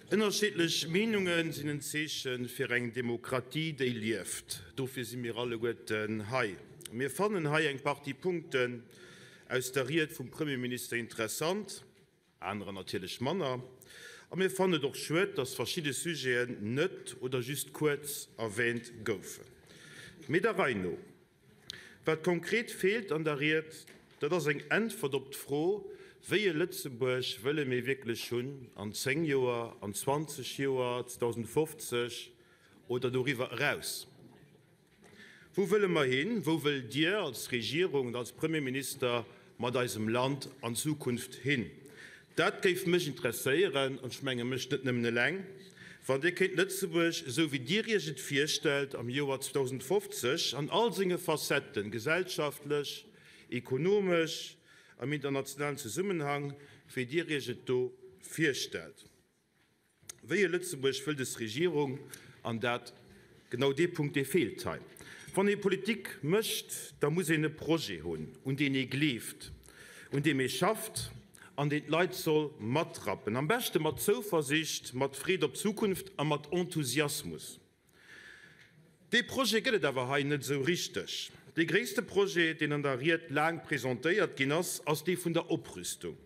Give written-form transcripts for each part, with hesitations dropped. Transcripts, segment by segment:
Ënnerschiddlech Meenunge sinn en Zeeche fir eng Demokratie, déi lieft. Dofir si mir alleguerten hei. Mir fannen hei eng Partie Punkten aus der Ried vum Premierminister interessant, anerer natierlech manner. A mir fannen et och schued, dass verschidde Sujeten net oder just kuerz erwäänt goufen. Mee der Rei no. Wat konkret feelt an der Ried, dat ass eng Äntwert op d'Fro, Wéi e Lëtzebuerg wëlle mir wierklech hunn an 10 Joer, an 20 Joer, 2050 oder doriwwer eraus? Wou wëlle mer hin? Wou wëllt Dir als Regierung an als Premierminister mat eisem Land an Zukunft hin? Dat géif mech interesséieren, an ech menge mech net nëmmen eleng, wann Dir kéint Lëtzebuerg, esou wéi Dir Iech et virstellt, am Joer 2050 an all senge Facetten, gesellschaftlech, ekonomesch, am internationalen Zesummenhang, wéi Dir Iech et do virstellt. Wéi e Lëtzebuerg wëll des Regierung, an dat, genau dee Punkt, dee feelt hei. Wann ee Politik mécht, da muss een e Projet hunn, un deen ee gleeft, un deem ee schafft an deen d'Leit soll matrappen, am beschte mat Zouversicht, mat Freed op d'Zukunft a mat Enthusiasmus. Dee Projet gëtt et awer hei net esou richteg. Dee gréisste Projet, deen an der Ried laang presentéiert ginn ass, ass dee vun der Oprüstung.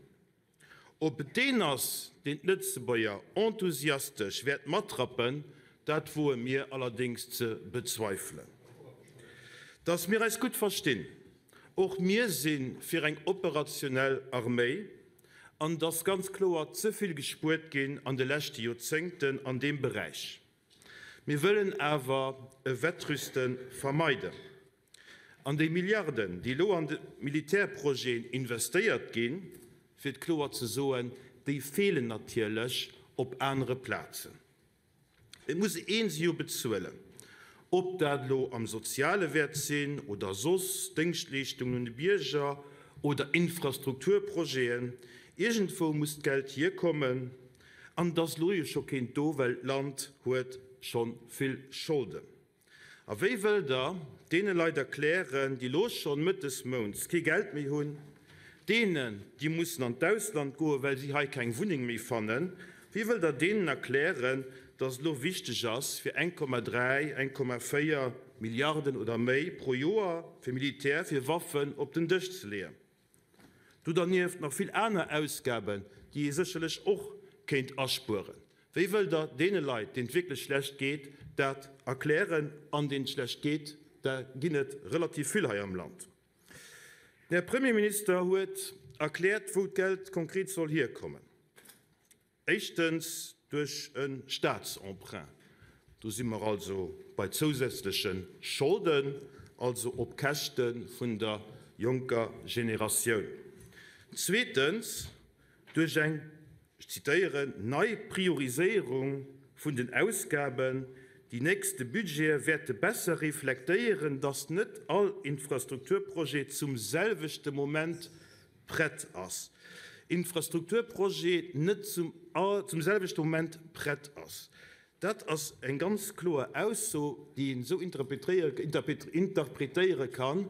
Ob et deen ass, deen d'Lëtzebuerger enthusiastesch wäert matrappen, dat woe mir allerdéngs ze bezweifelen. Dass mir eis gutt verstinn, och mir si fir eng operationell Arméi, an et ass ganz kloer ze vill gespuert ginn an de leschte Joerzéngten an deem Beräich. Mir wëllen awer e Wettrüste vermeiden. An déi Milliarden, déi elo an de Militärprojeten investéiert ginn, fir et kloer ze soen, déi feelen natierlech op anere Plazen. Et muss ee se jo bezuelen, ob dat elo am Soziale wäert sinn oder soss Déngschtleeschtungen un de Bierger oder Infrastrukturprojeten. Iergendwou muss d'Geld hierkommen. An et ass elo jo scho keent do, well d'Land huet scho vill Scholden. A wéi wëllt Der deene Leit erklären, déi elo schonn mëttes Mounts kee Geld méi hunn, deenen, déi mussen an d'Ausland goen, well si hei keng Wunneng méi fannen, wéi wëllt Der deenen erklären, dass et elo wichteg ass, fir 1,3, 1,4 Milliarden oder méi pro Joer fir Militär, fir Waffen op den Dësch ze leeën? Do dernieft nach vill aner Ausgaben, déi ee sécherlech och kéint aspueren. Wéi wëllt Der deene Leit, deenen et wierklech schlecht geet, dat erklären? An deenen et schlecht geet, der ginn et relativ vill hei am Land. Den Här Premierminister huet erkläert, wou d'Geld konkret soll hierkommen. Éischtens duerch e Staatsemprunt. Do si mer also bei zousätzleche Scholden, also op Käschte vun der jonker Generatioun. Zweetens duerch eng, ech zitéieren, nei Prioriséierung vun den Ausgaben. Déi nächste Budgete wäerte besser reflektéieren, datt net all Infrastrukturprojet zum selwechte Moment prett ass. Infrastrukturprojet net zum zum selwechte Moment prett ass. Dat ass eng ganz kloer Ausso, déi een esou interpretéiere kann,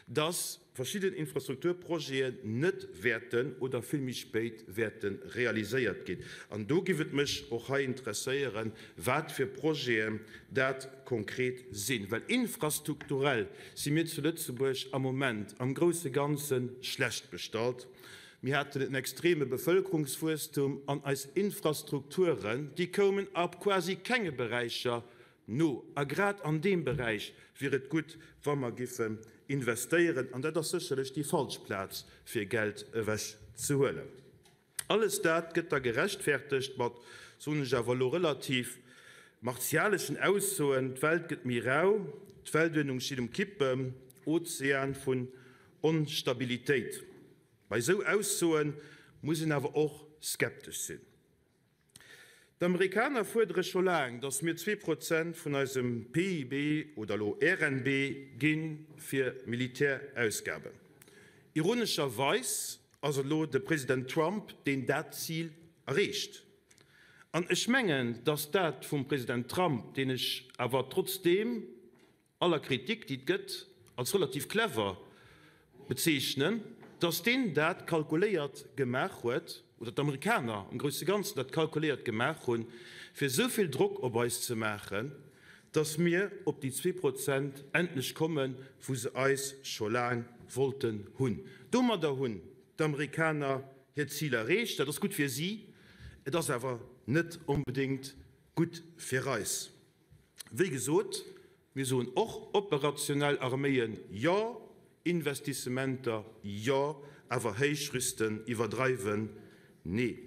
dass verschidden Infrastrukturprojeten net wäerten oder vill méi spéit wäerte realiséiert ginn. An do giff et mech och hei interesséieren, wat fir Projeten dat konkret sinn. Well infrastrukturell si mir zu Lëtzebuerg am Moment am grousse Ganze schlecht bestallt. Mir haten en extreme Bevëlkerungswuesstum an eis Infrastrukturen, déi koumen a quasi kenge Beräicher no. A grad an deem Beräich wier et gutt, wa mer giffen investéieren. An dat ass sécherlech déi falsch Plaz, fir Geld ewechzehuelen. Alles dat gëtt da gerechtfertegt mat, soen ech awer elo, relativ martialeschen Aussoen, d'Welt gëtt méi rau, d'Weltuerdnung steet um Kippen, Ozean vun Onstabilitéit. Bei esou Aussoe muss een awer och skeptesch sinn. D'Amerikaner fuerdere scho laang, datt mir 2% vun eisem PIB oder elo RNB gi fir Militärausgaben. Ironescherweis ass et elo de President Trump, deen dat Zil erreecht. An ech mengen, datt dat vum President Trump, deen ech awer trotzdeem aller Kritik, déi et gëtt, als relativ clever bezeechnen. Dass deen dat kalkuléiert gemaach huet, oder d'Amerikaner am grousse Ganzen dat kalkuléiert gemaach hunn, fir esou vill Drock op eis ze maachen, dass mir op déi 2% endlech kommen, wou se eis scho laang wollten hunn. Domadder hunn d'Amerikaner hiert Zil erreecht. Dat ass gutt fir si, et ass awer net onbedéngt gutt fir eis. Wéi gesot, mir soen och operationell Arméien, jo, Investissementer, jo, awer héichrüsten, iwwerdreiwen, nee.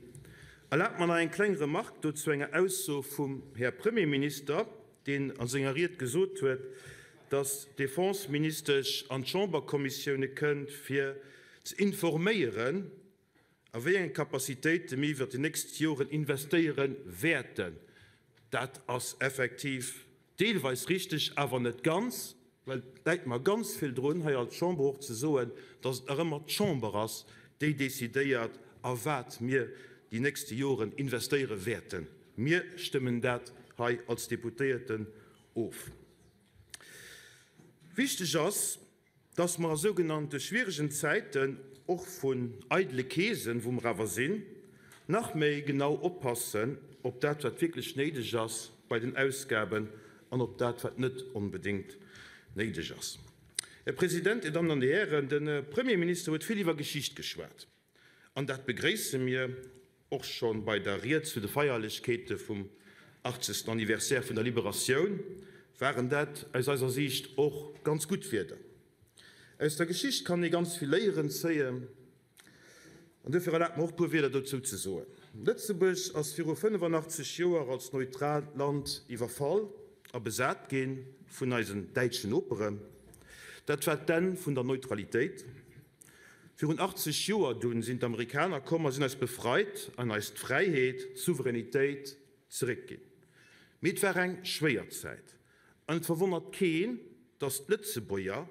Erlaabt mer nach eng kleng Remarque do zu enger Ausso vum Här Premierminister, deen a senger Ried gesot huet, dass d'Defenseministesch an d'Chamberkommissioune kënnt, fir ze informéieren, A wéi eng Capacitéite mir iwwert déi nächst Joren investéiere wäerten. Dat ass effektiv deelweis richteg, awer net ganz, well et läit mer ganz vill drun, hei als Chamber och ze soen, dass et nach ëmmer d'Chamber ass, déi decidéiert, a wat mir déi nächste Joren investéiere wäerten. Mir stëmmen dat hei als Deputéierten of. Wichteg ass, dass mer a sougenannte schwieregen Zäiten, och vun eidele Keesen, wou mer awer sinn, nach méi genau oppassen op dat, wat wierklech néideg ass bei den Ausgaben an op dat, wat net onbedéngt néideg ass. Här President, Dir Dammen an Dir Hären, de Premierminister huet vill iwwer Geschicht geschwat. An dat begréisse mir och scho bei der Ried zu de Feierlechkeete vum 80. Anniversaire vun der Liberatioun waren dat aus eiser Siicht och ganz gutt Wierder. Aus der Geschicht kann ee ganz vill Léieren zéien an duerfir erlaabt mer och e puer Wierder dozou ze soen. Lëtzebuerg ass viru 85 Joer als neutraalt Land iwwerfall a besat gi vun eisen däitschen Noperen. Dat war d'Enn vun der Neutralitéit. Virun 80 Joer dunn sinn d'Amerikaner komm a sinn eis befreit an eis d'Fräiheet, d'Souveränitéit zeréckginn. Mee et war eng schwéier Zäit an et verwonnert keen, datt d'Lëtzebuerger,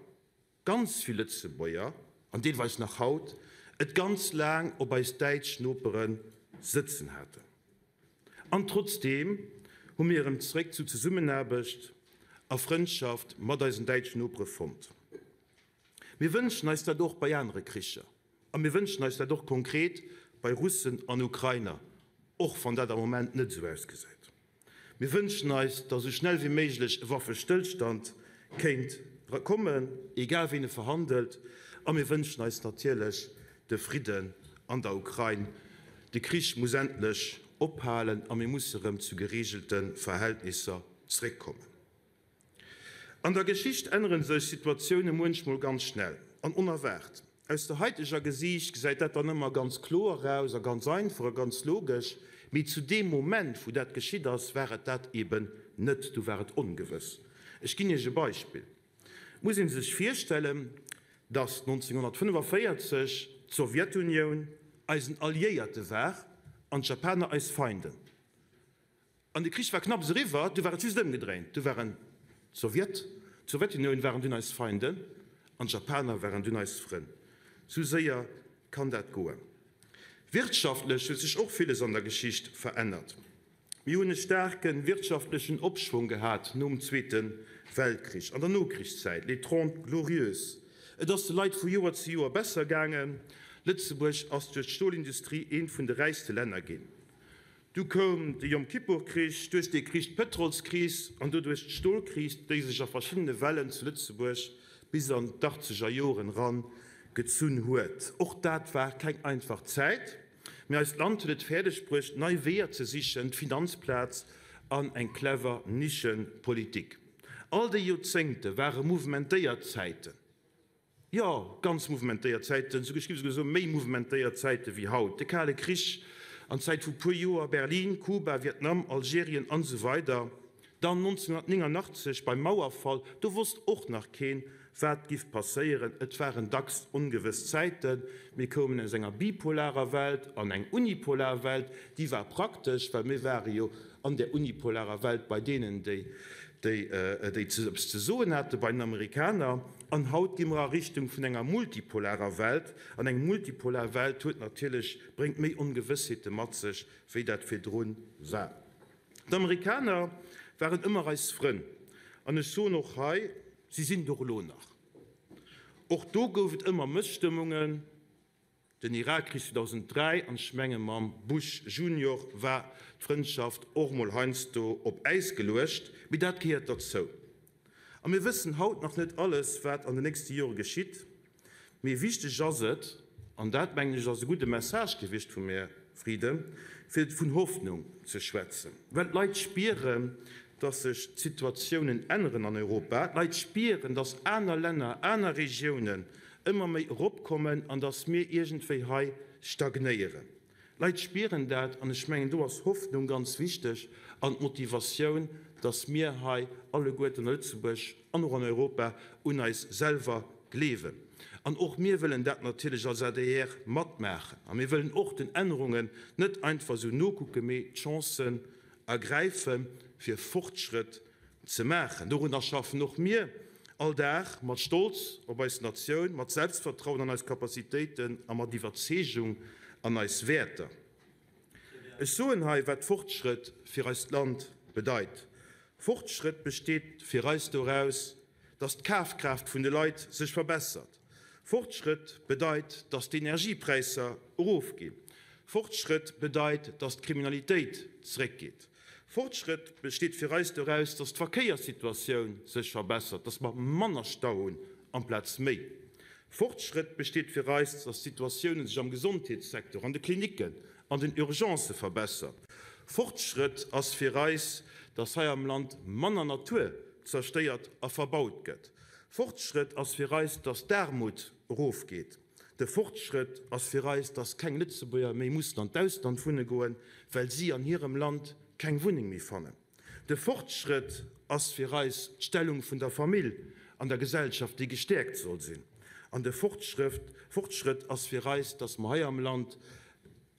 ganz vill Lëtzebuerger, an deelweis nach haut, et ganz laang op eis däitsch Nopere sëtzen haten. An trotzdeem hu mir erëm zeréck zu Zesummenaarbecht a Frëndschaft mat eisen däitschen Nopere fonnt. Mir wënschen eis dat och bei anere Kricher a mir wënschen eis dat och konkret bei Russen an Ukrainer, och wann dat am Moment net esou ausgesäit. Mir wënschen eis, datt esou schnell wéi méiglech e Waffestëllstand kéint kommen, egal wien e verhandelt, a mir wënschen eis natierlech de Fridden an der Ukrain. De Krich muss endlech ophalen a mir musse rëm zu gereegelte Verhältnisser zréckkommen. An der Geschicht ännere sech Situatioune muenchmol ganz schnell an onerwaart. Aus der haiteger Gesiicht gesäit dat dann ëmmer ganz kloer aus a ganz einfach a ganz logesch, mee zu deem Moment, wou dat geschitt ass, war et dat eben net, du war et ongewëss. Ech ginn Iech e Beispill. Et muss ee sech virstellen, datt 1945 d'Sowjetunioun eisen Alliéierte war an d'Japaner eis Feinden. An de Krich war knapps eriwwer, du war et just ëmgedréint, du waren d'Sowjet, d'Sowjetunioun waren dunn eis Feinden an d'Japaner waren dunn eis Frënn. Sou séier kann dat goen. Wirtschaftlech huet sech och villes an der Geschicht verännert. Mir hunn e staarke wirtschaftlechen Opschwong gehat nom Zweete Weltkrich, an der Nokrichszäit, les Trente Glorieuses. Et ass de Leit vu Joer zu Joer besser gaangen. Lëtzebuerg ass duerch d'Stolindustrie eent vun de räichste Länner ginn. Du koum de Jom-Kippur-Krich, duerch dee Krich d'Pëtrolskris an doduerch d'Stolkris, déi sech a verschiddene Wellen zu Lëtzebuerg bis an d'Achtzeger Joren eran gezunn huet. Och dat war keng einfach Zäit, mee eist Land huet et fäerdeg bruecht, nei Weeër ze sichen, d'Finanzplaz an eng clever Nischepolitik. All déi Joerzéngte ware mouvementéiert Zäiten. Jo, ganz mouvementéiert Zäiten, ech géif esouguer soen, méi mouvementéiert Zäite wéi haut. De Kale Krich an d'Zäit vu puer Joer, Berlin, Kuba, Vietnam, Algerien an esou weider. Dann 1989 beim Mauerfall, do wosst och nach keen, wat giff passéieren. Et waren dacks ongewëss Zäiten. Mir koumen aus enger bipolarer Welt an eng unipolar Welt. Déi war praktesch, well mir ware jo an där unipolarer Welt bei deenen, déi déi eppes ze soen hate, bei den Amerikaner. An haut gi mer a Richtung vun enger multipolarer Welt. An eng multipolar Welt huet natierlech, bréngt méi Ongewëssheete mat sech, wéi dat virdru war. D'Amerikaner waren ëmmer eis Frënn. An ech soen och hei, si sinn et och elo nach. Och do gouf et ëmmer Mësstëmmungen. Den Irakkrich 2003, an ech menge mam Bush Junior war d'Frëndschaft och mol heiansdo op Äis geluecht, mee dat gehéiert derzou. A mir wëssen haut nach net alles, wat an den nächste Jore geschitt, mee wichteg ass et, an dat mengen ech ass e gudde Message gewiescht vum Här Frieden, fir vun Hoffnung ze schwätzen, well d'Leit spieren, dass sech d'Situatiounen änneren an Europa, d'Leit spieren, dass aner Länner, aner Regiounen ëmmer méi eropkommen an dass mir iergendwéi hei stagnéieren. D'Leit spieren dat an ech mengen, do ass Hoffnung ganz wichteg an d'Motivatioun, dass mir hei alleguerten a Lëtzebuerg an och an Europa un eis selwer gleewen. An och mir wëllen dat natierlech als adr matmaachen a mir wëllen och den Ännerungen net einfach esou nokucken, mee d'Chancen ergräifen, fir Fortschrëtt ze maachen. Dorunner schaffen och mir all Dag mat Stolz op eis Natioun, mat Selbstvertrauen an eis Capacitéiten a mat Iwwerzeegung an eis Wäerter. Ech soen hei, wat Fortschrëtt fir eist Land bedeit. Fortschrëtt besteet fir eis doraus, dass d'Kafkraaft vun de Leit sech verbessert. Fortschrëtt bedeit, dass d'Energiepräisser erofginn. Fortschrëtt bedeit, dass d'Kriminalitéit zeréckgeet. Fortschrëtt besteet fir eis doraus, dass d'Verkéierssituatioun sech verbessert, dass mer manner Stau hunn amplaz méi. Fortschrëtt besteet fir eis, dass d'Situatiounen sech am Gesondheetssecteur, an de Klinicken, an den Urgencë verbessert. Fortschrëtt ass fir eis, dass hei am Land manner Natur zerstéiert a verbaut gëtt. Fortschrëtt ass fir eis, dass d'Aarmut erofgeet. De Fortschrëtt ass fir eis, dass keng Lëtzebuerger méi mussen an d'Ausland wunne goen, well si an hirem Land keng Wunneng méi fannen. De Fortschrëtt ass fir eis d'Stellung vun der Famill an der Gesellschaft, déi gestäerkt soll sinn. An de Fortschrëtt ass fir eis, dass mer hei am Land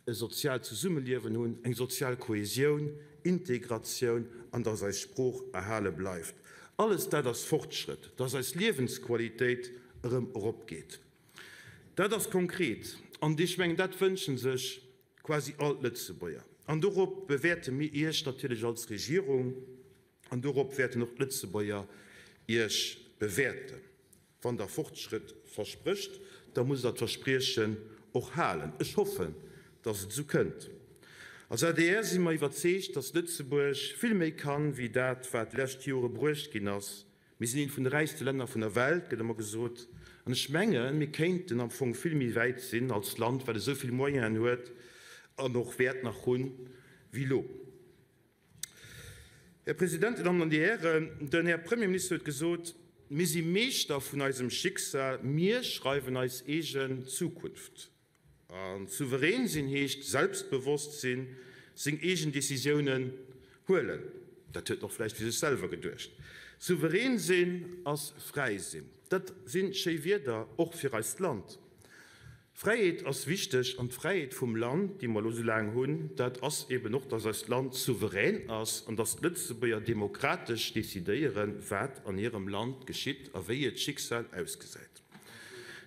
e soziaalt Zesummeliewen hunn, eng sozial Kohesioun, Integratioun an dass eis Sprooch erhale bleift. Alles dat ass Fortschrëtt, dass eis Liewensqualitéit erëm eropgeet. Dat ass konkret an ech mengen, dat wënsche sech quasi all d'Lëtzebuerger. An dorop bewäerte mir Iech natierlech als Regierung an dorop wäerten och d'Lëtzebuerger Iech bewäerten. Wann Der Fortschrëtt versprécht, da musst Der d'Verspriechen och halen. Ech hoffen, datt et esou kënnt. Als adr si mer iwwerzeegt, datt Lëtzebuerg vill méi kann, wéi dat, wat déi lescht Jore bruecht ginn ass. Mir sinn eent vun de räichste Länner vun der Welt, gëtt ëmmer gesot. An ech mengen, mir kéinten am Fong vill méi wäit sinn als Land, wat esou vill Moyenen huet an och wäert nach hunn, wéi elo. Här President, Dir Dammen an Dir Hären, den Här Premierminister huet gesot, Mir si Meeschter vun eisem Schicksal, mir schreiwen eis eegen Zukunft. A souverän sinn heescht selbstbewosst sinn, seng eegen Decisiounen huelen. Dat huet en och vläicht fir sech selwer geduecht. Souverän sinn ass fräi sinn. Dat si schéi Wierder, och fir eist Land. Fräiheet ass wichteg, an d'Fräiheet vum Land, déi mer elo esou laang hunn, dat ass eben och, dass eist Land souverän ass an dass d'Lëtzebuerger demokratesch decidéieren, wat an hirem Land geschitt a wéi hiert Schicksal ausgesäit.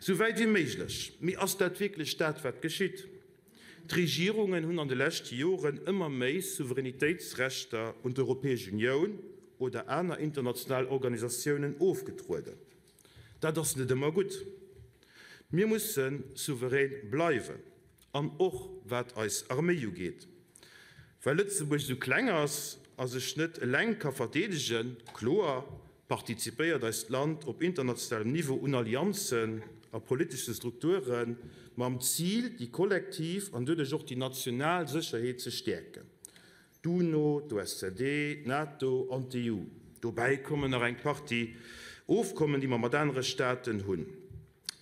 Sou wäit wéi méiglech. Mee ass dat wierklech dat, wat geschitt? D'Regierungen hunn an de leschte Joren ëmmer méi Souveränitéitsrechter un d'Europäesch Unioun oder aner international Organisatiounen ofgetrueden. Dat ass net ëmmer gutt. Mir musse souverän bleiwen, an och wat eis Arméi ugeet. Well Lëtzebuerg esou kleng ass a sech net eleng ka verdeedegen, kloer, partizipéiert eist Land op internationalem Niveau un Allianzen a politesche Strukture mam Zil, déi kollektiv an doduerch och déi national Sécherheet ze stäerken. D'UNO, d'OSZE, d'NATO an d'EU. Dobäi kommen nach eng Partie Ofkommen, déi mer mat anere Staaten hunn.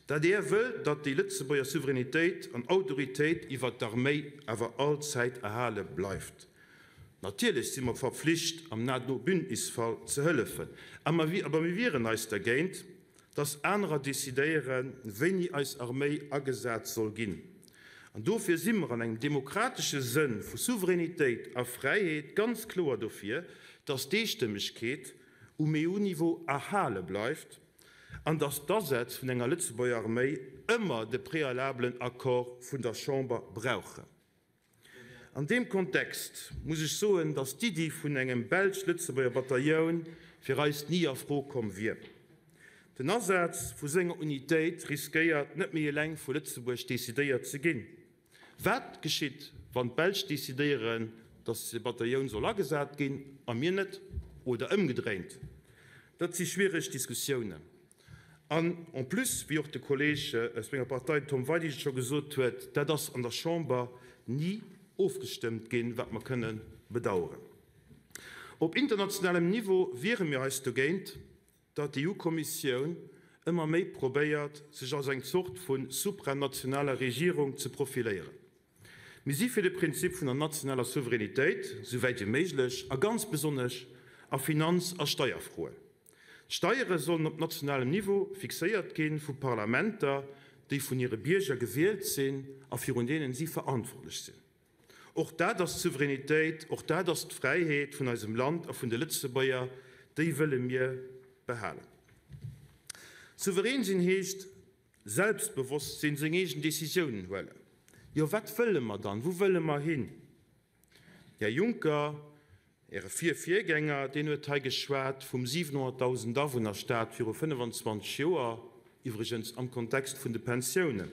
D'adr wëll, datt déi Lëtzebuerger Souveränitéit an Autoritéit iwwert d'Arméi awer allzäit erhale bleift. Natierlech si mer verpflicht, am NATO-Bündnisfall ze hëllefen, awer mir wieren eis dergéint, dass anerer decidéieren, wéini eis Arméi agesat soll ginn. An dofir si mer an engem demokratesche Sënn vu Souveränitéit a Fräiheet ganz kloer dofir, dass d'Eestëmmegkeet um EU-Niveau erhale bleift an dass d'Asätz vun enger Lëtzebuerger Arméi ëmmer de prealabelen Accord vun der Chamber brauchen. An deem Kontext muss ech soen, datt d'Iddi vun engem belsch-lëtzebuerger Batailloun fir eis ni a Fro komm wier. Den Asaz vu senger Unitéit riskéiert, net méi eleng vu Lëtzebuerg decidéiert ze ginn. Wat geschitt, wann d'Belsch decidéieren, datt de Batailloun soll agesat ginn a mir net, oder ëmgedréint? Dat si schwiereg Diskussiounen. An en plus, wéi och de Kolleeg aus menger Partei, den Tom Weidig, et scho gesot huet, dat ass an der Chamber ni ofgestëmmt ginn, wat mer kënne bedauern. Op internationalem Niveau wiere mir eis dogéint, datt d'EU-Kommissioun ëmmer méi probéiert, sech als eng Zort vu supranationaler Regierung ze profiléieren. Mir si fir de Prinzip vun der nationaler Souveränitéit, esou wäit wéi méiglech, a ganz besonnesch a Finanz a Steierfroen. D'Steiere sollen op nationalem Niveau fixéiert gi vu Parlamenter, déi vun hire Bierger gewielt sinn a virun deenen si verantwortlech sinn. Och dat ass d'Souveränitéit, och dat ass d'Fräiheet vun eisem Land a vun de Lëtzebuerger, déi wëlle mir behalen. Souverän sinn heescht selbstbewosst sinn, seng eegen Decisiounen huelen. Jo, wat wëlle mer dann? Wou wëlle mer hin? Här Juncker, Äre Vir-Virgänger, deen huet hei geschwat vum 700.000 Awunner-Staat viru 25 Joer, iwwregens am Kontext vun de Pensiounen.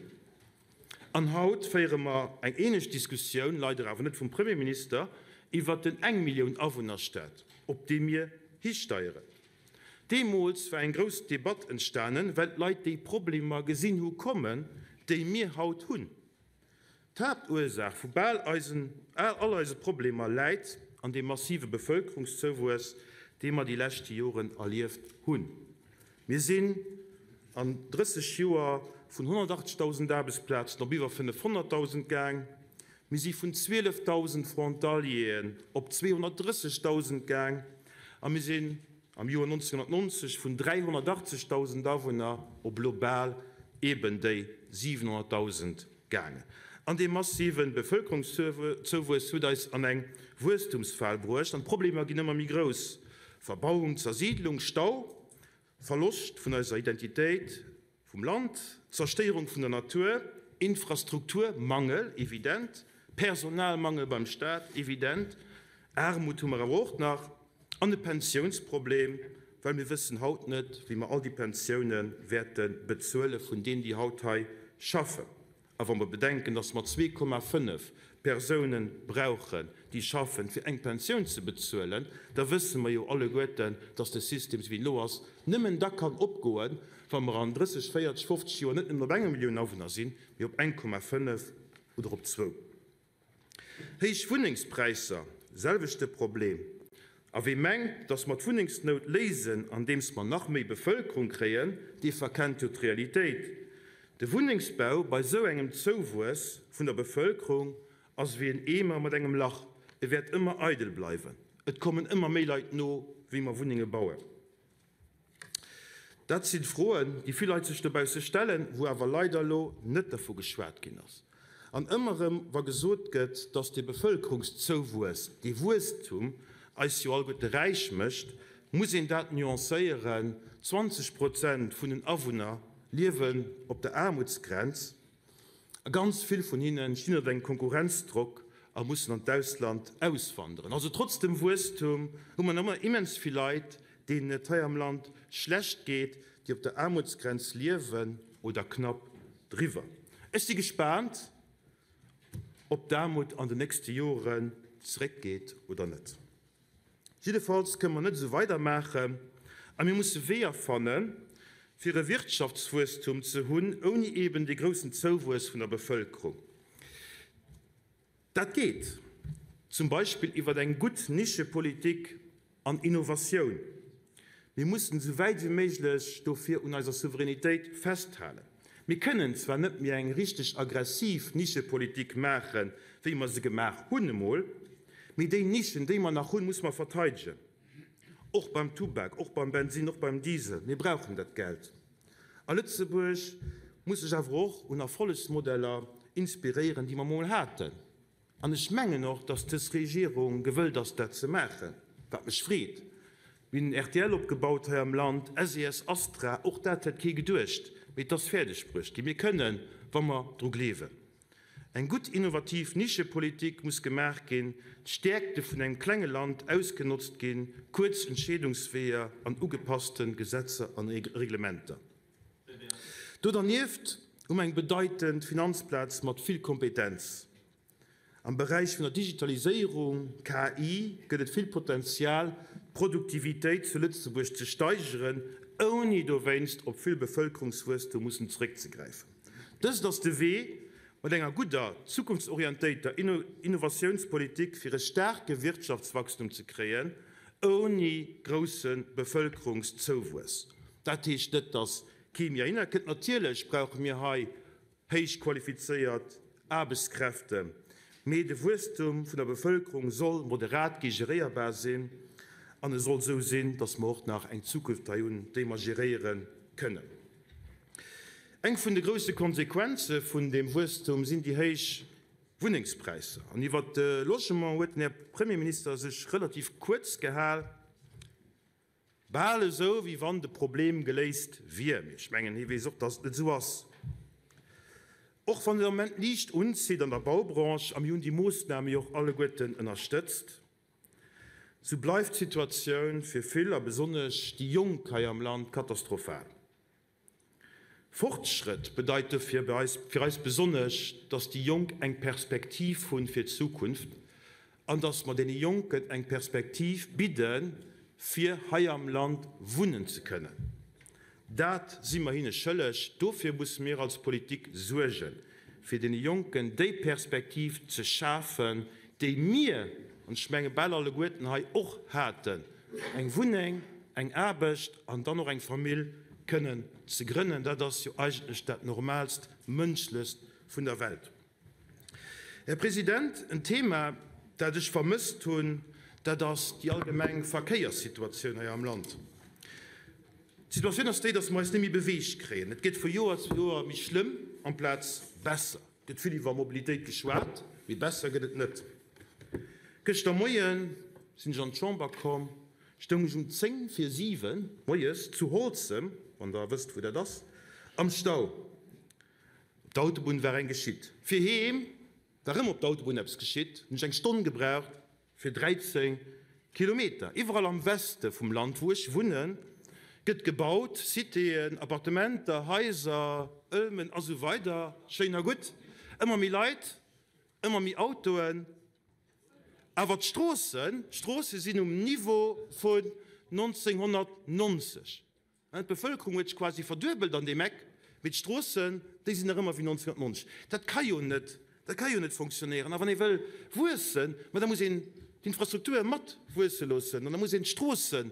An haut féiere mer eng ähnlech Diskussioun, leider awer net vum Premierminister, iwwert den Eng-Millioun-Awunner-Staat, op dee mir histeieren. Deemools war eng grouss Debatt entstanen, well d'Leit déi Problemer gesinn hu kommen, déi mir haut hunn. D'Haaptursaach vu bal eisen all eise Problemer läit an deem massive Bevëlkerungszouwuess, dee mer déi leschte Joren erlieft hunn. Mir sinn an 30 Joer vun 180.000 Aarbechtsplazen op iwwer 500.000 gaang. Mir si vun 12.000 Frontalieren op 230.000 gaang a mir sinn am Joer 1990 vun 380.000 Awunner op elo bal eben déi 700.000 gaangen. An dee massive Bevëlkerungszouwuess huet eis an eng Wuesstumsfal bruecht an d'Problemer ginn ëmmer méi grouss, Verbauung, Zersiidlung, Stau, Verloscht vun eiser Identitéit vum Land, Zerstéierung vun der Natur, Infrastrukturmangel, evident, Personalmangel beim Staat, evident, Aarmut hu mer awer och nach an e Pensiounsproblem, well mir wëssen haut net, wéi mer all déi Pensioune wäerte bezuele vun deenen, déi haut hei schaffen. A wa mer bedenken, dass mer 2,5 Persoune brauchen, déi schaffen, fir eng Pensioun ze bezuelen, da wësse mer jo alleguerten, dass de System, esou wéi en elo ass, nëmmen da kann opgoen, wa mer an 30, 40, 50 Joer net nëmmen op enger Millioun Awunner sinn, mee op 1,5 oder op zwou. Héich Wunnengspräisser, selwechte Problem. A wee mengt, datt mer d'Wunnengsnout léisen, andeems mer nach méi Bevëlkerung kréien, dee verkennt jo d'Realitéit. De Wunnengsbau bei esou engem Zouwuess vun der Bevëlkerung ass ewéi en Eemer mat engem Lach, e wäert ëmmer eidel bleiwen. Et kommen ëmmer méi Leit no, wéi mer Wunnenge bauen. Dat sinn Froen, déi vill Leit sech dobausse stellen, wou awer leider elo net dervu geschwat ginn ass. An ëmmer erëm, wa gesot gëtt, dass dee Bevëlkerungszouwuess, dee Wuesstum eis jo alleguerte räich mécht, muss een dat nuancéieren, 20 Prozent vun den Awunner liewen op der Aarmutsgrenz. A ganz vill vun hinne stinn ënner engem Konkurrenzdrock a mussen an d'Ausland auswanderen. Also trotz dem Wuesstum hu mer nach ëmmer immens vill Leit, deenen et hei am Land schlecht geet, déi op der Aarmutsgrenz liewen oder knapp driwwer. Ech si gespaant, ob d'Aarmut an den nächste Joren zeréckgeet oder net. Jiddefalls kënne mer net esou weidermaachen a mir musse Weeër fannen, fir e Wirtschaftswuesstum ze hunn, ouni eeben dee groussen Zouwuess vun der Bevëlkerung. Dat geet zum Beispill iwwer eng gutt Nischepolitik an Innovatioun. Mir mussen esou wäit wéi méiglech dofir un eiser Souveränitéit festhalen. Mir kënnen zwar net méi eng richteg aggressiv Nischepolitik maachen, wéi mer se gemaach hunn emol, mee déi Nischen, déi mer nach hunn, musse mer verteidegen. Och beim Tubak, och beim Bensin, och beim Diesel. Mir brauchen dat Geld. A Lëtzebuerg muss sech awer och un Erfollegsmodeller inspiréieren, déi mer emol haten. An ech mengen och, dass dës Regierung gewëllt ass, dat ze maachen, wat mech freet. Mir hunn rtl opgebaut hei am Land, SES, Astra, och dat hätt kee geduecht, mee et ass fäerdeg bruecht ginn. Mir kënnen, wa mer dru gleewen. Eng gutt innovativ Nischepolitik muss gemaach ginn, d'Stäerkte vun engem klenge Land ausgenotzt ginn, kuerz Entscheedungsweeër an ugepasste Gesetzer an Reglementer. Do dernieft hu mer eng bedeitend Finanzplaz mat vill Kompetenz. Am Beräich vun der Digitaliséierung, KI, gëtt et vill Potenzial, d'Produktivitéit zu Lëtzebuerg ze steigeren, ouni dowéinst op vill Bevëlkerungswuesstum mussen zeréckzegräifen. Dëst ass de Wee, mat enger gudder, zukunftsorientéierter Innovatiounspolitik fir e staarke Wirtschaftswachstum ze kréien, ouni grousse Bevëlkerungszouwuess. Dat heescht net, datt kee méi heihinner kënnt. Natierlech brauche mir hei héich qualifizéiert Aarbechtskräften, mee de Wuesstum vun der Bevëlkerung soll moderat gi, geréierbar sinn an e soll esou sinn, datt mer och nach eng Zukunft hei hunn, déi mer geréiere kënnen. Eng vun de grousse Konsequenze vun deem Wuesstum sinn déi héich Wunnengspräisser. An iwwert de Logement huet den Här Premierminister sech relativ kuerz gehal. Bal esou, wéi wann de Problem geléist wier. Mee ech mengen, hie weess och, dass et net esou ass. Och wann et am Moment liicht unzitt an der Baubranche, a mir hunn déi Moossname jo och alleguerten ënnerstëtzt, sou bleift d'Situatioun fir vill, a besonnesch déi Jonk hei am Land, katastrophal. Fortschrëtt bedeit dofir fir eis besonnesch, dass déi Jonk eng Perspektiv hunn fir d'Zukunft an dass mer deene Jonken eng Perspektiv bidden, fir hei am Land wunnen ze kënnen. Dat si mer hinne schëlleg. Dofir musse mir als Politik suergen, fir deene Jonken déi Perspektiv ze schafen, déi mir, an ech menge bal alleguerten hei, och haten, eng Wunneng, eng Aarbecht an dann och eng Famill kënnen ze grënnen. Dat ass jo eigentlech dat Normaalst, Mënschlechst vun der Welt. Här President, en Thema, dat ech vermësst hunn, dat ass déi allgemeng Verkéierssituatioun hei am Land. D'Situatioun ass déi, dass mer eis net méi beweegt kréien. Et gëtt vu Joer zu Joer méi schlëmm amplaz besser. Et gëtt vill iwwer Mobilitéit geschwat, mee besser gëtt et net. Gëschter Moie sinn ech an d'Chamber komm, stoung ech um 10 vir 7 moies zu Holzem, wann Der wësst wou dat ass, am Stau. Op der Autobunn war eng geschitt. Fir heem war erëm op der Autobunn eppes geschitt, hunn ech eng Stonn gebraucht fir 13 Kilometer. Iwwerall am Weste vum Land, wou ech wunnen, gëtt gebaut, Citéen, Appartementer, Haiser, Ëlmen a sou weider. Schéin a gutt, ëmmer méi Leit, ëmmer méi Autoen, awer d'Stroossen, d'Stroosse sinn um Niveau vun 1990. D'Bevëlkerung huet sech quasi verduebelt an deem Eck, mee d'Stroossen, déi sinn nach ëmmer wéi 1990. Dat ka jo net, dat ka jo net fonctionnéieren. A wann ee wëll wuessen, ma da muss een d'Infrastruktur mat wuesse loossen an da muss een d'Stroosse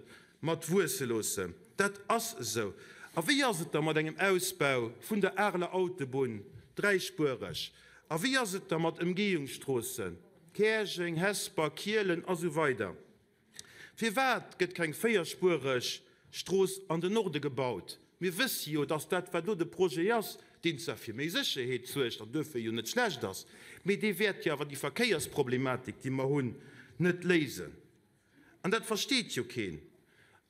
mat wuesse loossen. Dat ass esou. A wéi ass et da mat engem Ausbau vun der Areler Autobunn dräispuereg? A wéi ass et da mat Ëmgehungsstroossen, Käerjeng, Hesper, Kielen a sou weider? Firwat gëtt keng véierspuereg Strooss an den Norde gebaut? Mir wësse jo, dass dat, wat elo de Projet ass, deen zwar fir méi Sécherheet suergt an duerfir jo net schlecht ass, mee dee wäert jo awer déi Verkéiersproblematik, déi mer hunn, net léisen. An dat versteet jo keen.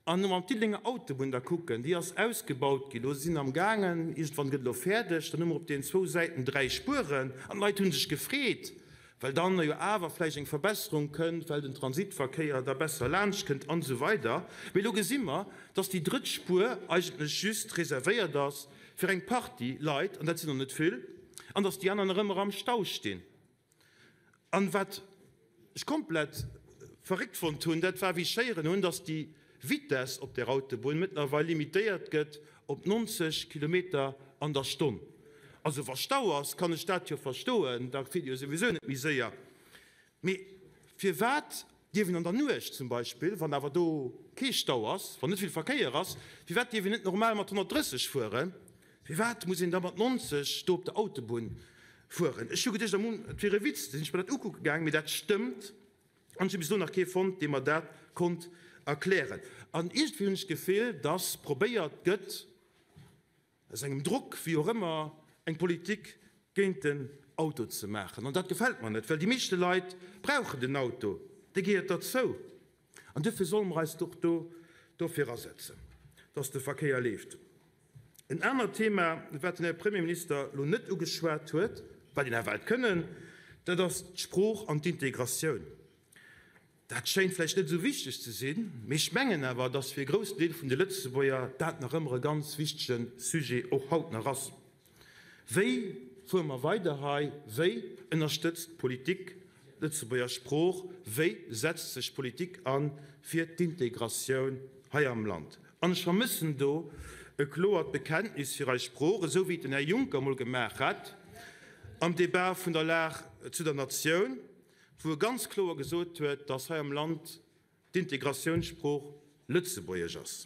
An wa mer d'Diddelenger Autobunn da kucken, déi ass ausgebaut ginn, elo si se amgaangen, iergendwann gëtt elo fäerdeg, dann hu mer op deenen zwou Säiten 3 Spueren an d'Leit hu sech gefreet, well dann jo awer vläicht eng Verbesserung kënnt, well den Transitverkéier da besser laanscht kënnt an esou weider. Mee elo gesi mer, dass déi drëtt Spuer eigentlech just reservéiert ass fir eng Partie Leit, an dat sinn der net vill, an dass déi aner nach ëmmer am Stau stinn. An wat ech komplett verréckt fonnt hunn, dat war wéi ech héieren hunn, dass déi Vitess op där Autobunn mëttlerweil limitéiert gëtt op 90 Kilometer an der Stonn. Also wa Stau ass, kann ech dat jo verstoen, da fiert ee jo souwisou net méi séier. Mee firwat dierf een an der Nuecht zum Beispill, wann awer do kee Stau ass, wann net vill Verkéier ass, firwat dierf een net normal mat 130 fueren? Firwat muss een da mat 90 do op der Autobunn fueren? Ech hu geduecht am Ufank, et wier e Witz, du sinn ech mer dat ukucke gaang, mee dat stëmmt an ech hu bis elo nach kee fonnt, dee mer dat konnt erklären. An iergendwéi hunn ech d'Gefill, dass probéiert gëtt, aus engem Drock, wéi och ëmmer, eng Politik géint den Auto ze maachen. An dat gefält mer net, well déi meeschte Leit brauchen den Auto, dee gehéiert derzou. An duerfir solle mer eis och do dofir asetzen, dass de Verkéier leeft. En anert Thema, wat den Här Premierminister elo net ugeschwat huet. Wat een awer hätt kënnen, dat ass d'Sprooch an d'Integratioun. Dat schéint vläicht net esou wichteg ze sinn, mee ech mengen awer, dass fir e groussen Deel vun de Lëtzebuerger dat nach ëmmer e ganz wichtege Sujet och haut nach ass. Wéi fuere mer weider hei? Wéi ënnerstëtzt d'Politik d'Lëtzebuerger Sprooch? Wéi setzt sech d'Politik a fir d'Integratioun hei am Land? An ech vermëssen do e kloert Bekenntnis fir eis Sprooch, esou wéi et den Här Juncker emol gemaach hat am Debat vun der Lag zu der Natioun, wou e ganz kloer gesot huet, dass hei am Land d'Integratiounssprooch Lëtzebuergesch ass.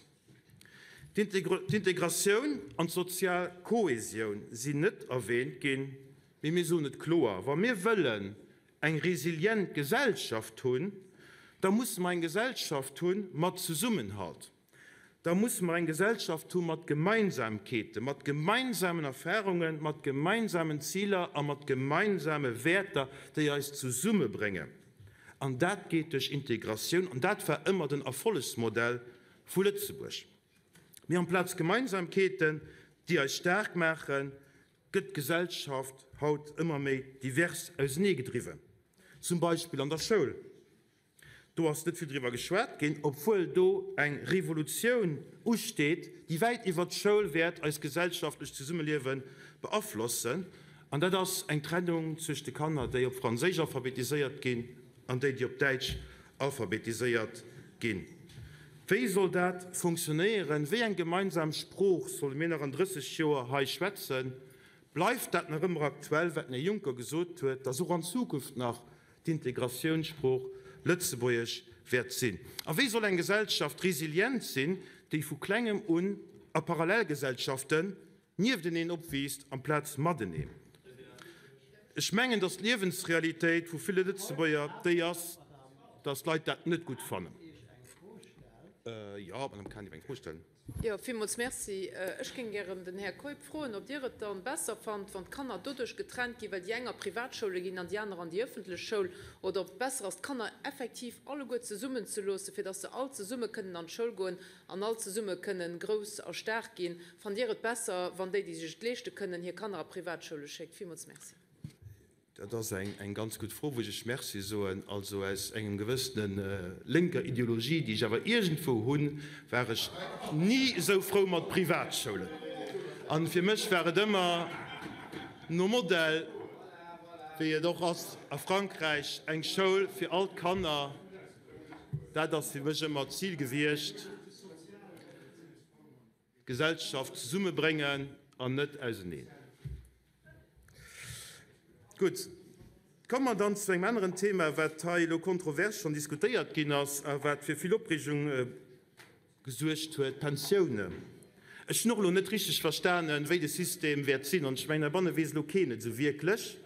D'Integratioun an d'sozial Kohesioun sinn net erwähnt ginn, mee mir soen et kloer, Wa mir wëllen eng resilient Gesellschaft hunn, da musse mer eng Gesellschaft hu mat Zesummenhalt. Da musse mer eng Gesellschaft hu mat Gemeinsamkeeten, mat gemeinsamen Erfahrungen, mat gemeinsamen Ziler a mat gemeinsame Wäerter, déi eis zesummebréngen. An dat geet duerch Integratioun. An dat war ëmmer den Erfollegsmodell vu Lëtzebuerg. Mee amplaz Gemeinsamkeeten, déi eis staark maachen, gëtt d'Gesellschaft haut ëmmer méi divers auseneegedriwwen, zum Beispill an der Schoul. Do ass net vill driwwer geschwat ginn, obwuel do eng Revolutioun usteet, déi wäit iwwert d'Schoul wäert eist gesellschaftlecht Zesummeliewe beaflossen. An dat ass eng Trennung zwëscht de Kanner, déi op Franséisch alphabetiséiert ginn, an déi, déi op Däitsch alphabetiséiert ginn. Wéi soll dat funktionéieren? Wéi eng gemeinsam Sprooch solle mir nach an 30 Joer hei schwätzen? Bleift dat nach ëmmer aktuell, wat den Här Juncker gesot huet, dass och an Zukunft nach d'Integratiounssprooch Lëtzebuergesch wäert sinn? A wéi soll eng Gesellschaft resilient sinn, déi vu Klengem un a Parallelgesellschaften niefteneen opwiisst amplaz mateneen. Ech mengen, datt d'Liewensrealitéit vu ville Lëtzebuerger déi ass, datt d'Leit dat net gutt fannen. Jo, Madame Cahen, Dir wollt eng Fro stellen. Jo, villmools Merci. Ech géing gären den Här Keup froen, ob Dir et dann besser fannt, wann d'Kanner doduerch getrennt ginn, well déi eng a Privatschoule ginn an déi aner an déi ëffentlech Schoul, oder ob et besser ass, d'Kanner effektiv alleguer zesummen ze loossen, fir datt se all zesumme kënnen an d'Schoul goen an all zesumme kënnen grouss a staark ginn. Fannt Dir et besser, wann déi, déi sech et leeschte kënnen, hir Kanner a Privatschoule schéckt? Villmools Merci. Dat ass eng ganz gutt Fro, wou ech Iech Merci soen. Also aus engem gewëssene lénker Ideologie, déi ech awer iergendwou hunn, war ech ni esou frou mat Privatschoulen. A fir mech war et ëmmer nom Modell, wéi et och ass a Frankräich, eng Schoul fir all d'Kanner. Dat ass fir mech ëmmer d'Zil gewiescht. D'Gesellschaft zesummebréngen an net auseneen. Gutt, komme mer dann zu engem aneren Thema, wat hei elo kontrovers schonn diskutéiert ginn ass a wat fir vill Opreegung gesuergt huet, d'Pensiounen. Ech hunn och elo net richteg verstanen, wéi de System wäert sinn, an ech mengen, heibanne weess elo keen et esou wierklech.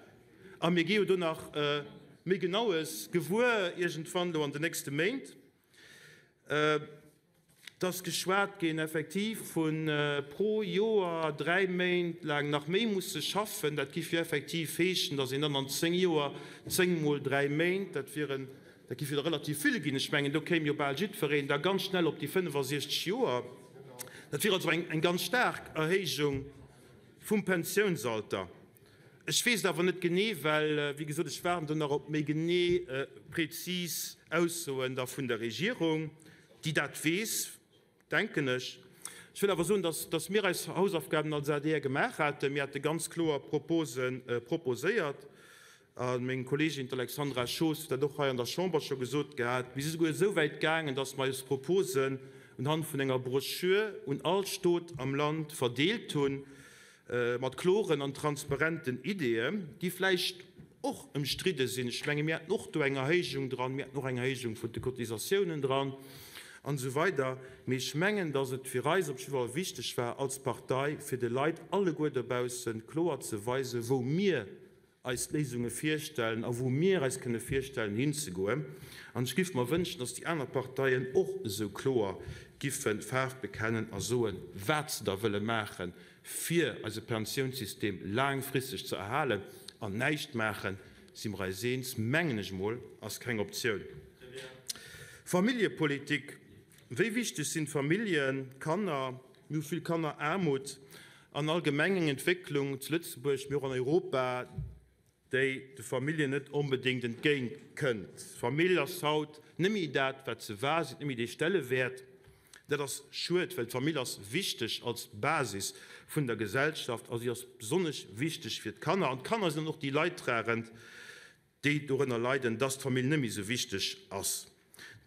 A mir gi jo do nach méi Genaues gewuer iergendwann elo an den nächste Méint. Et ass geschwat ginn effektiv vu pro Joer 3 Méint laang nach méi musse schaffen. Dat giff jo effektiv heeschen, datt een dann an 10 Joer 10 mol 3 Méint, dat wieren, dat giff jo da relativ vill ginn. Ech mengen, do kéim jo bal jiddwereen da ganz schnell op déi 65 Joer. Dat wier also eng ganz staark Erhéijung vum Pensiounsalter. Ech weess et awer net genee, well, wéi gesot, ech waarden do nach op méi genee, prezis Aussoen da vun der Regierung, déi dat weess, denken ech. Ech wëll awer soen, dass, dass mir eis Hausaufgaben als adr gemaach haten. Mir hate ganz kloer Propose proposéiert, a meng Kolleegin, d'Alexandra Schoos, huet dat och hei an der Chamber scho gesot gehat. Mir si souguer esou wäit gaangen, dass mer eis Proposen unhand vun enger Broschür un all Stot am Land verdeelt hunn, Mat kloren an transparenten Ideeën, déi vläicht och ëmstridde sinn. Ech menge mir haten och do eng Erhéijung dran, mir haten och eng Erhéijung vun de Cotisatiounen dran an esou weider. Mee ech mengen, datt et fir eis op jidde Fall wichteg war als Partei, fir de Leit alleguer dobausse kloer ze weisen, wou mir eis Léisunge virstellen a wou mir eis kënne virstellen hinzegoen. An ech giff mer wënschen, dass déi aner Parteien och esou kloer giffe Faarf bekennen a soen, wat se da wëlle maachen, fir eise Pensiounssystem laangfristeg ze erhalen. An näischt maachen, si mer eis eens, mengen ech emol, ass keng Optioun. Familljepolitik, Wéi wichteg sinn d'Familljen, d'Kanner? Mir hu vill Kanneraarmut an allgemeng eng Entwécklung zu Lëtzebuerg, mee och an Europa. Déi de Familljen net onbedéngt entgéint kënnt. D'Famill ass haut net méi dat, wat se war, si huet net méi dee Stellewäert. Dat ass schued, well d'Famill ass wichteg als Basis vun der Gesellschaft a si ass besonnesch wichteg fir d'Kanner. An d'Kanner sinn dann och déi Leidtragend, déi dorënner leiden, dass d'Famill net méi esou wichteg ass.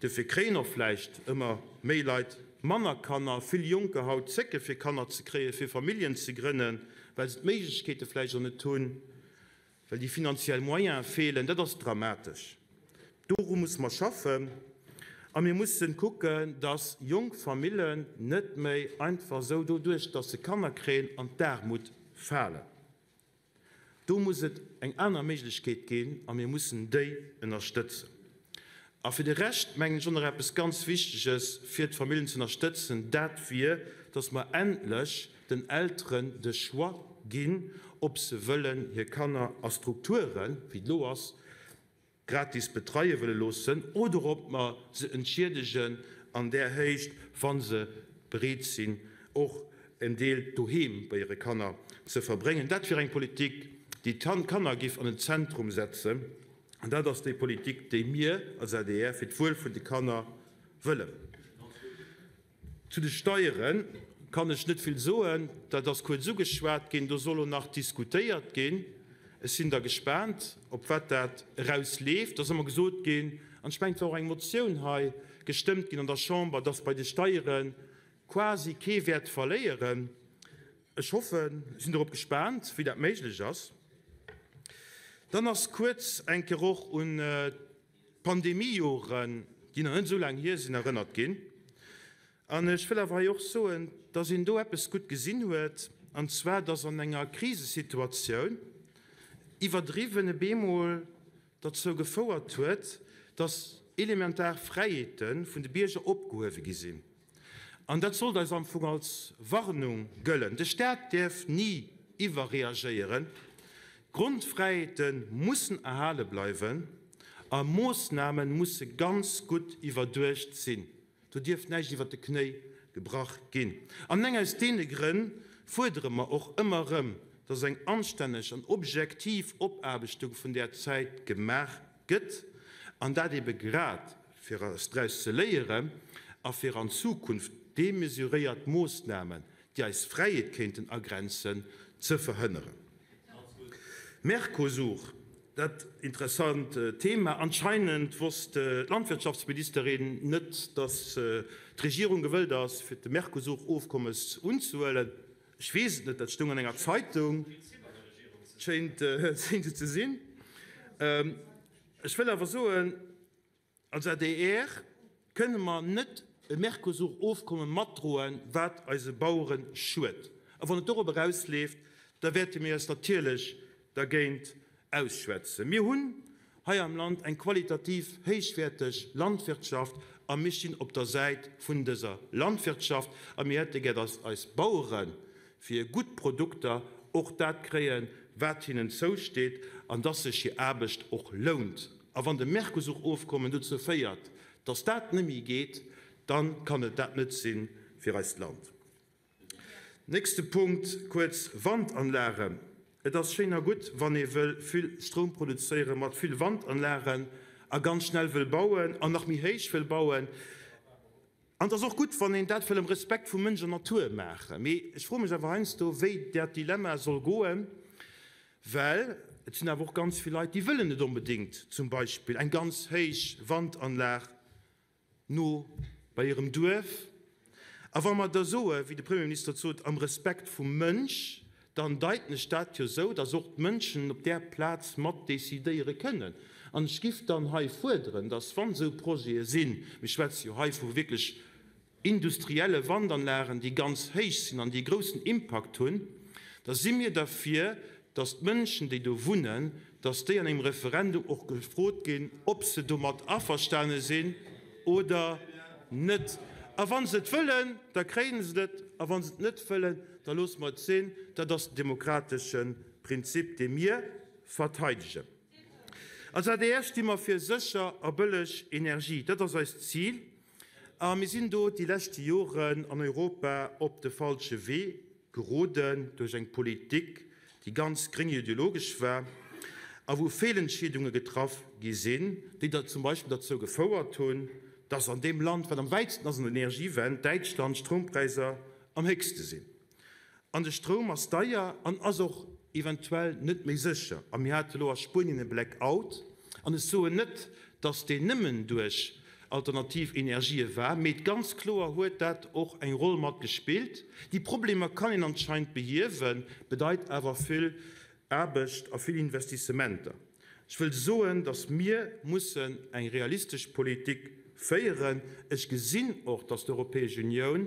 Duerfir kréien och vläicht ëmmer méi Leit manner Kanner. Vill Jonker haut zécke fir Kanner ze kréien, fir Familljen ze grënnen, well se d'Méiglechkeete vläicht och net hunn, well déi finanziell Moyene feelen. Dat ass dramatesch. Doru musse mer schaffen a mir mussen kucken, dass jonk Famillen net méi einfach esou doduerch, dass se Kanner kréien, an d'Aarmut falen. Do muss et eng aner Méiglechkeet ginn a mir mussen déi ënnerstëtzen. A fir de Rescht mengen ech och nach eppes ganz Wichteges fir d'Familljen ze ënnerstëtzen, dat wier, dass mer endlech den Elteren de Choix ginn, ob se wëllen hir Kanner a Strukturen, wéi et elo ass, gratis betreie wëlle loossen oder ob mer se entschiedegen an där Héicht, wa se bereet sinn, och en Deel doheem bei hire Kanner ze verbréngen. Dat wier eng Politik, déi d'Kanner giff an den Zentrum setzen. An dat ass déi Politik, déi mir als adr fir d'Wuel vun de Kanner wëllen. Zu de Steiere kann ech net vill soen. Dat ass kuerz ugeschwat ginn. Do soll elo nach diskutéiert ginn. Ech sinn da gespaant, op wat dat erausleeft. Et ass ëmmer gesot ginn, an ech mengen, et war och eng Motioun hei gestëmmt ginn an der Chamber, dass bei de Steiere quasi kee wäert verléieren. Ech hoffen, ech sinn dorop gespaant, wéi dat méiglech ass. Dann ass kuerz eng Kéier och un d'Pandemiejoren, déi nach net esou laang hier sinn, erënnert ginn. An ech wëll awer hei och soen, dass een do eppes gutt gesinn huet, an zwar dass an enger Krisesituatioun iwwerdriwwen e bemol derzou gefouert huet, dass elementar Fräiheete vun de Bierger opgehuewe gi sinn. An dat sollt eis am Fong als Warnung gëllen, De Staat däerf ni iwwerreagéieren, d'Grondfräiheete mussen erhale bleiwen a Moossname musse ganz gutt iwwerduecht sinn. Do dierf näischt iwwert de Knéi gebrach ginn. An eng aus deene Grënn fuerdere mer och ëmmer erëm, dass eng anstänneg an objektiv Opaarbechtung vun där Zäit gemaach gëtt, an dat ebe grad fir draus ze léieren a fir an Zukunft demesuréiert Moossnamen, déi eis Fräiheet kéinten agrenzen, ze verhënneren. Mercosur, dat interessant Thema. Anscheinend wosst d'Landwirtschaftsministerin net, datt d'Regierung gewëllt ass, fir de Mercosur-Ofkommes unzehuelen. Ech weess et net, dat stoung an enger Zeitung. Schéint esou ze sinn. Ech wëll awer soen, als adr kënne mer net e Mercosur-Ofkomme matdroen, wat eise Bauere schued. A wann et dorop erausleeft, da wäerte mir eis natierlech dergéint ausschwätzen. Mir hunn hei am Land eng qualitativ héichwäerteg Landwirtschaft a mir stinn op der Säit vun dëser Landwirtschaft a mir hätte gär, dass eis Bauere fir hir gutt Produkter och dat kréien, wat hinnen zousteet an dass sech hir Aarbecht och lount. A wann de Mercosur-Ofkommen dozou féiert, dass dat net méi geet, da kann et dat net si fir eist Land. Nächste Punkt kuerz, Wandanlagen. Et ass schéin a gutt, wann ee wëll vill Stroum produzéiere mat vill Wandanlagen a ganz schnell wëll bauen an nach méi héich wëll bauen. An et ass och gutt, wann een dat wëll am Respekt vu Mënsch an Natur maachen. Mee ech froe mech awer heiansdo, wéi dat Dilemma soll goen, well et sinn awer och ganz vill Leit, déi wëllen net onbedéngt zum Beispill eng ganz héich Wandanlag no bei hirem Duerf. A wa mer da soe, wéi de Premierminister et sot, am Respekt vum Mënsch, dann deiten ech dat jo esou, datt och d'Mënschen op där Plaz mat decidéiere kënnen. An ech giff dann hei fuerderen, datt wann esou Projete sinn, mir schwätze jo hei vu wierklech industrielle Wandanlagen, déi ganz héich sinn an déi e groussen Impakt hunn, da si mir derfir, datt d'Mënschen, déi do wunnen, datt déi an engem Referendum och gefrot ginn, ob se domat averstane sinn oder net. A wa se et wëllen, da kréie se et, a wa se et net wëllen, da loosse mer et sinn. Dat ass den demokratesche Prinzip, dee mir verteidegen. Als adr sti mer fir sécher a bëlleg Energie. Dat ass eist Zil. A mir sinn do déi leschte Joren an Europa op de falsche Wee geroden duerch eng Politik, déi ganz gréngideologesch war. A wou Feelentscheedunge getraff gi sinn, déi da zum Beispill derzou gefouert hunn, dass an deem Land, wat am wäitsten ass an der Energiewend, Däitschland, d'Stroumpräisser am héchste sinn. An de Stroum ass deier an ass och eventuell net méi sécher. A mir hate lo a Spuenien e Blackout. An ech soen net, dass deen nëmmen duerch alternativ Energië war, mee ganz kloer huet dat och eng Roll mat gespillt. Déi Problemer kann een anscheinend behiewen, bedeit awer vill Aarbecht a vill Investissementer. Ech wëll soen, datt mir mussen eng realistesch Politik féieren. Ech gesinn och, datt d'Europäesch Unioun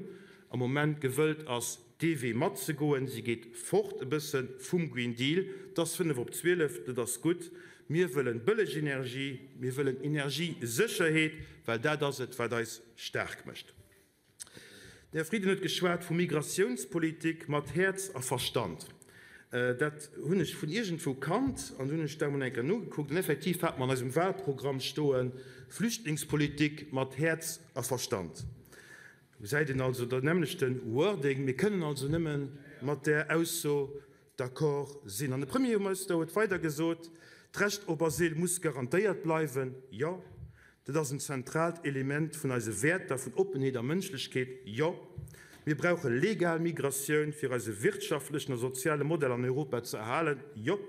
am Moment gewëllt ass, dee Wee matzegoen. Si geet fort e bësse vum Green Deal. Et ass fënnef op 12, dat ass gutt. Mir wëllen bëlleg Energie, mir wëllen Energiesécherheet, well dat ass et, wat eis staark mécht. Den Här Frieden huet geschwat vu Migratiounspolitik mat Häerz a Verstand. Dat hunn ech vun iergendwou kannt an du hunn ech dat emol eng Kéier nogekuckt. An effektiv hat mer an eisem Wahlprogramm stoen, Flüchtlingspolitik mat Häerz a Verstand. Do gesäit een also den nämmlechte Wording. Mir kënnen also nëmme mat där Ausso d'accord sinn. An de Premierminister huet weider gesot, D'Recht op Asyl muss garantéiert bleiwen. Jo. Dat ass en zentraalt Element vun eise Wäerter vun Oppenheet a Mënschlechkeet. Jo, mir brauche legal Migratioun, fir eise wirtschaftlechen a soziale Modell an Europa ze erhalen. Jo,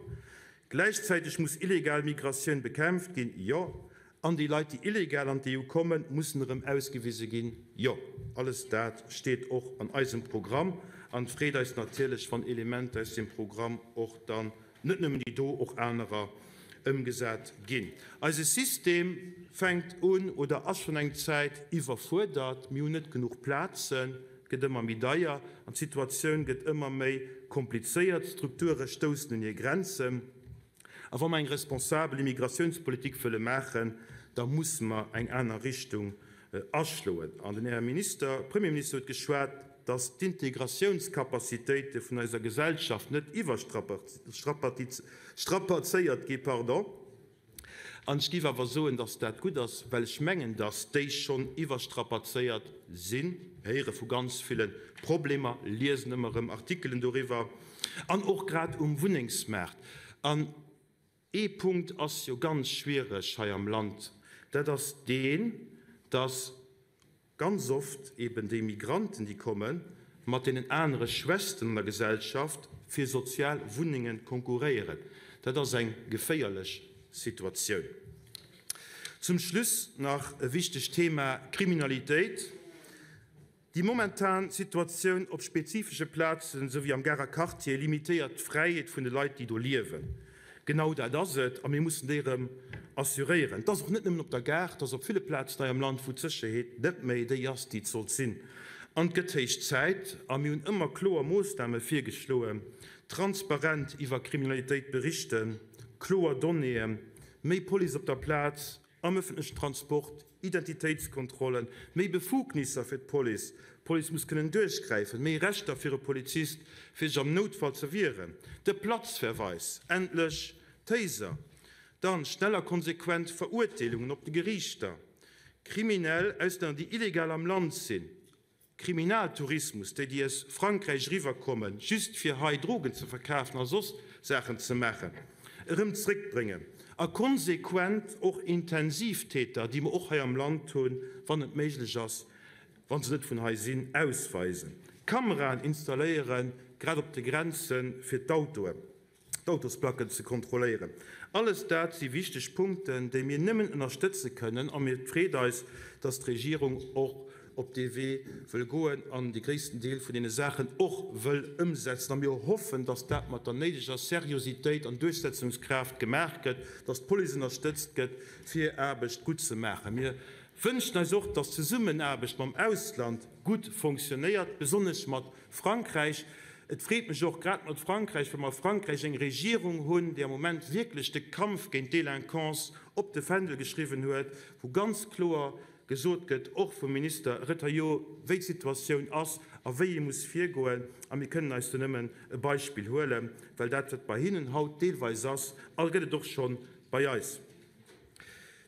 gläichzäiteg muss illegal Migratioun bekämpft ginn. Jo, an déi Leit, déi illegal an d'EU kommen, mussen erëm ausgewise ginn. Jo, alles dat steet och an eisem Programm an et freet eis natierlech, wann Elementer aus deem Programm och dann net nëmmen déi do, och anerer, ëmgesat ginn. Eise System fänkt un oder ass schonn eng Zäit iwwerfuerdert. Mir hunn net genuch Plazen, et gëtt ëmmer méi deier an d'Situatioun gëtt ëmmer méi komplizéiert. D'Strukture stoussen un hir Grenzen. A wa mer eng responsabel Immigratiounspolitik wëlle maachen, da musse mer eng aner Richtung aschloen. An den Här Minister, Premierminister huet geschwat, dass d'Integratiounscapacitéite vun eiser Gesellschaft net iwwerstrapazéiert gi. Pardon. An ech géif awer soen, dass dat gutt ass, well ech mengen, dass déi schonn iwwerstrapazéiert sinn. Mir héiere vu ganz ville Problemer, liesen ëmmer erëm Artikelen doriwwer, an och grad um Wunnengsmaart. An Ee Punkt ass jo ganz schwiereg hei am Land, dat ass deen, dass ganz oft eben déi Migranten, déi kommen, mat deenen anere Schwächsten an der Gesellschaft fir sozial Wunnenge konkurréieren. Dat ass eng geféierlech Situatioun. Zum Schluss nach e wichtegt Thema, Kriminalitéit. Déi momentan Situatioun op spezifesche Plazen, esou wéi am Garer Quartier, limitéiert d'Fräiheet vun de Leit, déi do liewen. Genau dat ass et, a mir mussen déi erëm assuréieren. Et ass och net nëmmen op der Gare, et ass op ville Plazen hei am Land, wou d'Sécherheet net méi déi ass, déi et sollt sinn. An et gëtt héich Zäit, a mir hunn ëmmer kloer Moossname virgeschloen, transparent iwwer Kriminalitéit berichten, kloer Donnéeën, méi Police op der Plaz, am ëffentlechen Transport, Identitéitskontrollen, méi Befugnisser fir d'Police, d'Police muss kënnen duerchgräifen, méi Rechter fir e Polizist, fir sech am Noutfall ze wieren, de Platzverweis, endlech Taser, dann schnell a konsequent Verurteelungen op de Geriichter, kriminell Auslänner, déi illegal am Land sinn, Kriminaltourismus, déi déi aus Frankräich eriwwer kommen, just fir hei Drogen ze verkafen a soss Saachen ze maachen, erëm zréckbréngen a konsequent och Intensivtäter, déi mer och hei am Land hunn, wann et méiglech ass, wa se net vun hei sinn, ausweisen, Kameraen installéieren, grad op de Grenzen, fir d'Autoen. d'Autosplacken ze kontrolléieren. Alles dat si wichteg Punkten, déi mir nëmmen ënnerstëtze kënnen, a mir freet eis, dass d'Regierung och op dee Wee wëll goen an de gréissten Deel vun deene Saachen och wëll ëmsetzen. A mir hoffen, dass dat mat der néideger Seriositéit an Duerchsetzungskraaft gemaach gëtt, dass d'Police ënnerstëtzt gëtt, fir hir Aarbecht gutt ze maachen. Mir wënschen eis och, dass d'Zesummenaarbecht mam Ausland gutt fonctionnéiert, besonnesch mat Frankräich, Et freet mech och, grad mat Frankräich, well mer a Frankräich eng Regierung hunn, déi am Moment wierklech de Kampf géint d'Délinquance op de Fändel geschriwwen huet, wou ganz kloer gesot gëtt, och vum Minister Retailleau, wéi d'Situatioun ass a wéi ee muss virgoen. A mir kënnen eis do nëmmen e Beispill huelen, well dat, wat bei hinnen haut deelweis ass, all gëtt et och scho bei eis.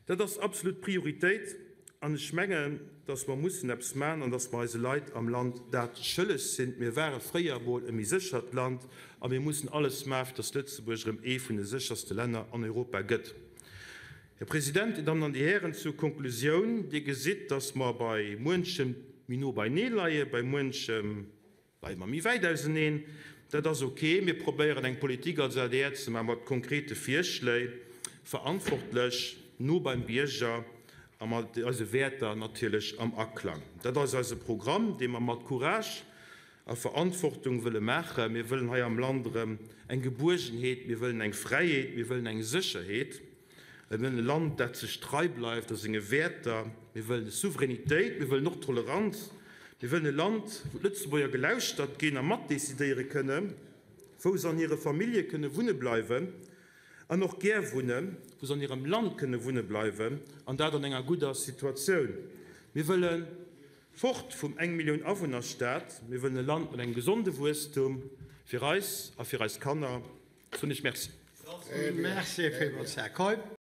Dat ass absolut Prioritéit. An ech mengen, dass mer mussen eppes maachen an dass mer eise Leit am Land dat schëlleg sinn. Mir ware fréier emol e méi séchert Land a mir mussen alles maachen, fir dass Lëtzebuerg erëm ee vun de sécherste Länner an Europa gëtt. Här President, Dir Dammen an Dir Hären, zur Konklusioun, Dir gesitt, dass mer bei muenchem méi no beinee leien, bei muenchem Leie mer méi wäit auseneen. Dat ass ok. Mir probéieren eng Politik als adr ze maachen mat konkrete Virschléi, verantwortlech, no beim Bierger a mat eise Wäerter natierlech am Aklang. Dat ass eise Programm, dee mer mat Courage a Verantwortung wëlle maachen. Mir wëllen hei am Land erëm eng Gebuergenheet, mir wëllen eng Fräiheet, mir wëllen eng Sécherheet. Mir wëllen e Land, dat sech trei bleift a senge Wäerter. Mir wëllen Souveränitéit, mir wëllen och Toleranz. Mir wëllen e Land, wou d'Lëtzebuerger gelauschtert ginn a matdecidéiere kënnen, wou se an hire Famillje kënne wunne bleiwen an och gär wunnen, wou se an hirem Land kënne wunne bleiwen, an dat an enger gudder Situatioun. Mir wëlle fort vum Eng-Millioun-Awunner-Staat. Mir wëllen e Land mat engem gesonde Wuesstum fir eis a fir eis Kanner. Soen ech Merci. Merci villmools, Här Keup.